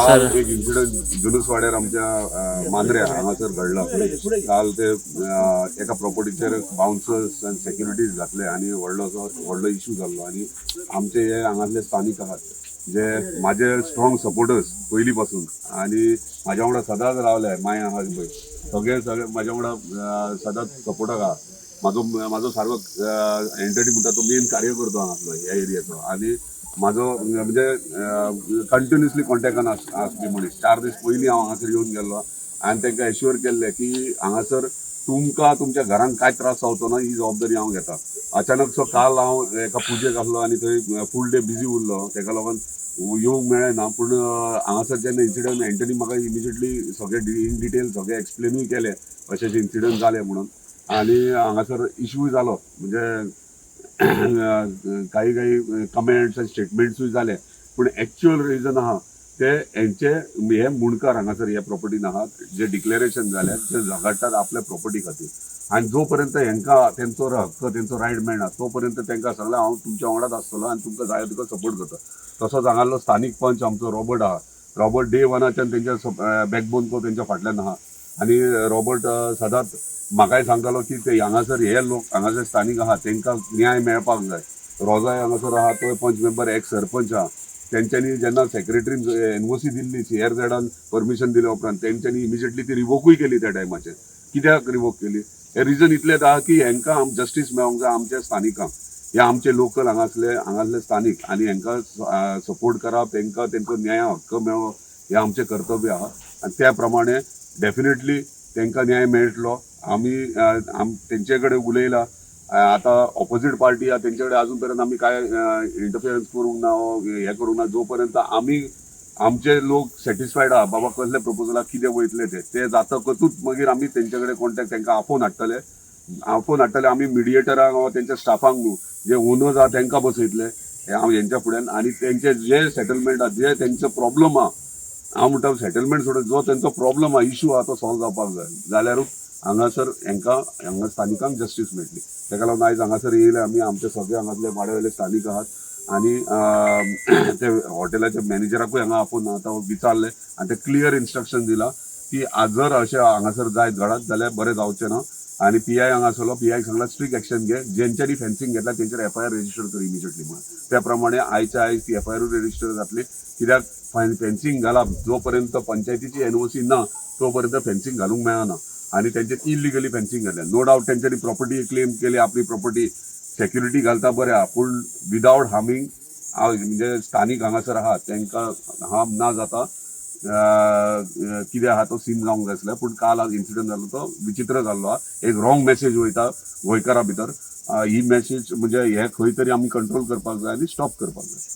काल एक इन्सिडंट जुलूसवाड्यार आमच्या मांद्र्या हांगासर घडला. काल ते एका प्रॉपर्टीचेर बाउन्सर्स आनी सेक्युरिटीज घातले आनी व्हडलोसो व्हडलो इशू जाल्लो. आनी आमचे हे हांगासले स्थानीक आहात जे म्हाजे स्ट्रॉंग सपोर्टर्स पयलीं पासून आनी म्हाज्या वांगडा सदांच रावले. माय आहा पळय, सगळे सगळे म्हाज्या वांगडा सदांच सपोर्टाक आहा. म्हाजो म्हाजो सारको एंटनी म्हणटा तो मेन कार्यकर्तो हांगासलो ह्या एरियाचो आनी म्हाजो म्हणजे कंटिन्युअसली कॉन्टेक्टान आसपी मनीस. 4 दीस पयलीं हांव हांगासर येवन गेल्लो आनी तांकां एश्युअर केल्लें की हांगासर तुमकां तुमच्या घरान कांय त्रास जावचो ना ही जबाबदारी हांव घेता. अचानक सो काल हांव एका पुजेक आसलो आनी थंय फूल डे बिजी उरलो, तेका लागून येवंक मेळ्ळें ना. पूण हांगासर जेन्ना इन्सिडंट एंटनी म्हाका इमिजिएटली सगळे इन डिटेल सगळे एक्सप्लेनूय केलें अशें अशें इन्सिडंट जालें म्हणून. आनी हांगासर इशूय जालो, म्हणजे काही काही कमेंट्स आनी स्टेटमेंट्सूय जाले. पूण एक्च्युअल रिजन आहा ते हेंचे हे मुंडकार हांगासर हे प्रॉपर्टीन आहात जे डिक्लेरेशन जाल्यात, जे झगडटात आपल्या प्रॉपर्टी खातीर. आनी जो पर्यंत हेंकां तेंचो हक्क, तेंचो रायट मेळना तो पर्यंत तेंकां सांगलें हांव तुमच्या वांगडाच आसतलो आनी तुमकां जाय तितलो सपोर्ट करता. तसोच हांगासलो स्थानीक पंच आमचो रॉबर्ट आहा. रॉबर्ट डे वनाच्यान तेंच्या बॅकबोन तो तेंच्या फाटल्यान आहा. आनी रॉबर्ट सदांच म्हाकाय सांगतालो की ते हांगासर हे लोक हांगासर स्थानीक आहा तेंकां न्याय मेळपाक जाय. रोजाय हांगासर आहा, तो पंच मेंबर, एक्स सरपंच आहा. तेंच्यांनी जेन्ना सेक्रेटरीन एनओसी दिल्ली, सीआरझेडान परमिशन दिल्या उपरांत तेंच्यांनी इमिजिएटली ती रिवोकूय केली. त्या टायमाचेर कित्याक रिवोक केली हे रिजन इतलेंच आहा की हेंकां जस्टीस मेळोंक जाय आमच्या स्थानिकांक. हे आमचे लोकल हांगासले हांगासले स्थानीक आनी हेंकां सपोर्ट करप, तेंकां तेंचो न्याय हक्क मेळप हें आमचें कर्तव्य आहा. आनी त्या प्रमाणे डेफिनेटली तेंकां न्याय मेळटलो. आमी तेंचे कडेन उलयला. आतां ऑपोजीट पार्टी आहा तेंचे कडेन अजून पर्यंत आमी काय इंटरफियरन्स करूंक ना, हे करूंक ना. जो पर्यंत आमी आमचे लोक सॅटिस्फायड आहा बाबा कसले प्रपोजलाक कितें वयतले ते ते जातकूच मागीर आमी तेंचे कडेन कॉन्टेक्ट, तेंकां आपोवन हाडटले, आपोवन हाडटले आमी मिडिएटरांक वा तेंच्या स्टाफांक न्हू, जे ओनर्स आहा तेंकां बसयतले हे हांव हेंच्या फुड्यान. आनी तेंचे जे सेटलमेंट आहा, जे तेंचो प्रॉब्लम आहा, हांव म्हणटा सेटलमेंट सोडून जो तेंचो प्रॉब्लम आहा, इशू आहा तो सॉल्व जावपाक जाय, जाल्यारूच हांगासर हेंकां हांगा स्थानिकांक जस्टीस मेळटली. तेका लागून आयज हांगासर येयले आमी. आमचे सगळे हांगासले वाड्यावयले स्थानीक आहात आनी ते हॉटेलाच्या मॅनेजराकूय हांगा आपोवन आतां विचारलें आनी ते क्लियर इन्स्ट्रक्शन दिलां की आज जर अशें हांगासर जायत घडत जाल्यार बरें जावचें ना. आनी पीआय हांगा आसलो, पीआयक सांगला स्ट्रिक्ट एक्शन घे, जेंच्यांनी फेन्सिंग घेतला तेंचेर एफआयआर रजिस्टर कर इमिजिएटली म्हणून. त्या प्रमाणे आयच्या आयज ती एफआयआरूय रजिस्टर जातली. कित्याक फेन्सिंग घालप, जो पर्यंत पंचायतीची एनओसी ना तो पर्यंत फेन्सिंग घालूंक मेळना आनी तेंचे इलिगली फेन्सिंग घातल्या. नो डावट तेंच्यांनी प्रॉपर्टी क्लेम केली, आपली प्रॉपर्टी सेक्युरिटी घालता बरें आहा, पूण विदावट हार्मिंग म्हणजे स्थानीक हांगासर आहा तेंकां हार्म ना जाता कितें आहा तो सीन जावंक जाय आसलें. पूण काल आज इन्सिडंट जालो तो विचित्र जाल्लो आहा. एक रॉंग मेसेज वयता गोंयकारा भितर. ही मेसेज म्हणजे हे खंय तरी आमी कंट्रोल करपाक जाय आनी स्टॉप करपाक जाय.